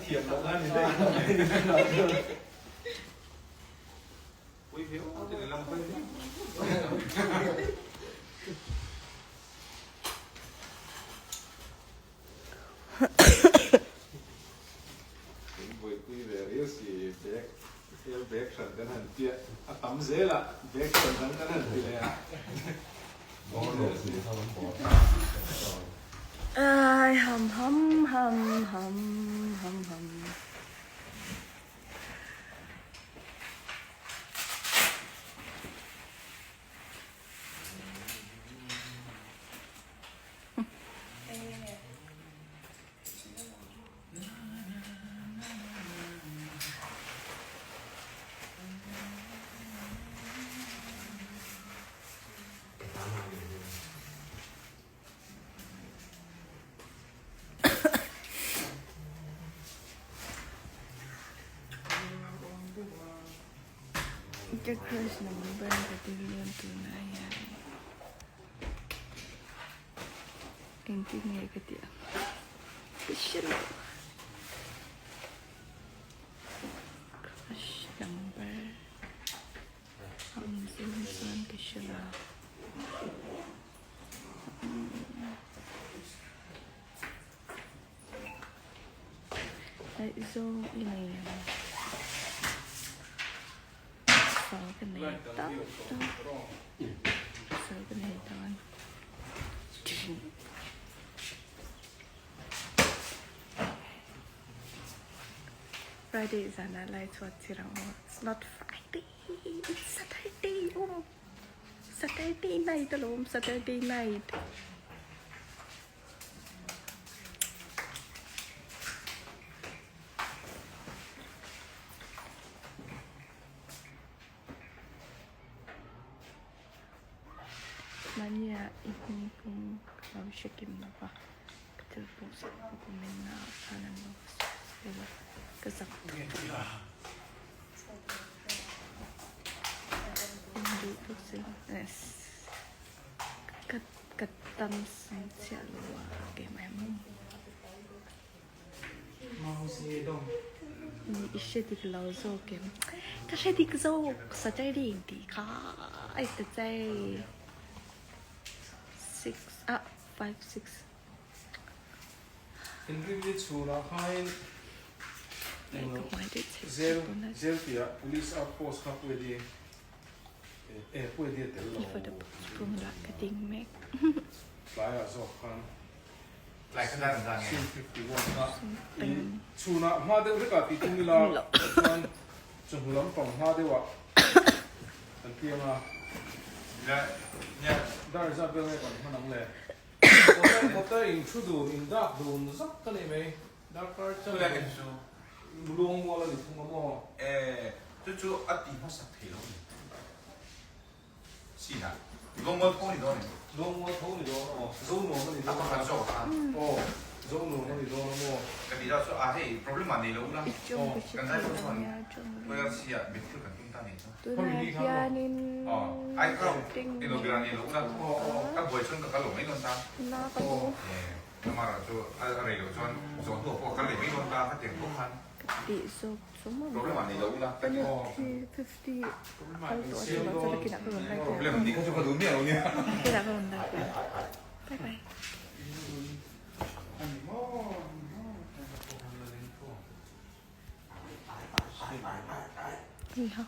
thiam loh na ni daih mai. Pui viau te lehlam hawi mai. In buaipui ve riau si bag air bag hran kan han tia a tam zel a bag hran dang kan han ti leh a. Ai ham ham ham ham ham ham. Ka crush number ka dil dawn tunah hian engtin nge ka tih ang ka hre lo crush number a awm zing chuan ka hre lo. Ngaihzawng i nei ang pasal ka nei tak tak pasal ka nei dawn Friday zanah lai chhuat chhir ang aw it's not Friday it's Saturday aw Saturday night alawm Saturday night. Mahnia i hmingpum ka lo hre kim lo va, ka thil pawh sak ka comment na ah khan an lo va sawi zel a, ka zak tawp. Induh bawk si lo. Ka ka tam sum chiah lo a keimah hi maw. Ni i hre dik lo zawk em? Ka hre dik zawk Saturday intih kha ai ta chei six ah five six. Inrinni chhunah khain zel zel tihah police outpost kha puedi. E pawh hi a tel lo. I photo pung lah ka ding mek. Tlaiah zawk khan Sim 51 kha i chhunah hma deuh hlekah tih tum ila chuan chawhnu lampang hma deuhah kan piang a. Dar zat vel nge kan hman ang le. Kawta in thu dun in dak dun zak ka nei mai. Darkar chan luang mual a ni thung a maw? E, chu chu a ti hmasak thei lo ni. Sin a, luang mual tho ni dawn em? Luang mual tho ni dawn aw, zo nuam a ni dawn. A pakhat zawk a. Aw, zo nuam a ni dawn a maw? Ka ti deuh chu a hei problem ah nei lo ula. Kan zai pawh chuan Royal Sea ah mit thil kan tum ta ni chu. Tunah hianin Aw, ai kha ilo bira nei lo ula. Ka buai chuan ka kal lo mai dawn ta. Na ka duh. Amara chu a rei loh chuan zawh hnuah pawh a kal leh mai dawn ta khatiang pawh khan. Ka tih zawk chu maw. Problem ah nei lo ula ka ti. Fifty kal tawh a ti lo chuan kinah ka rawn like Problem nih kha chu ka duh miah lo nia. Kinah ka rawn like leh. Bye bye. Ni ha.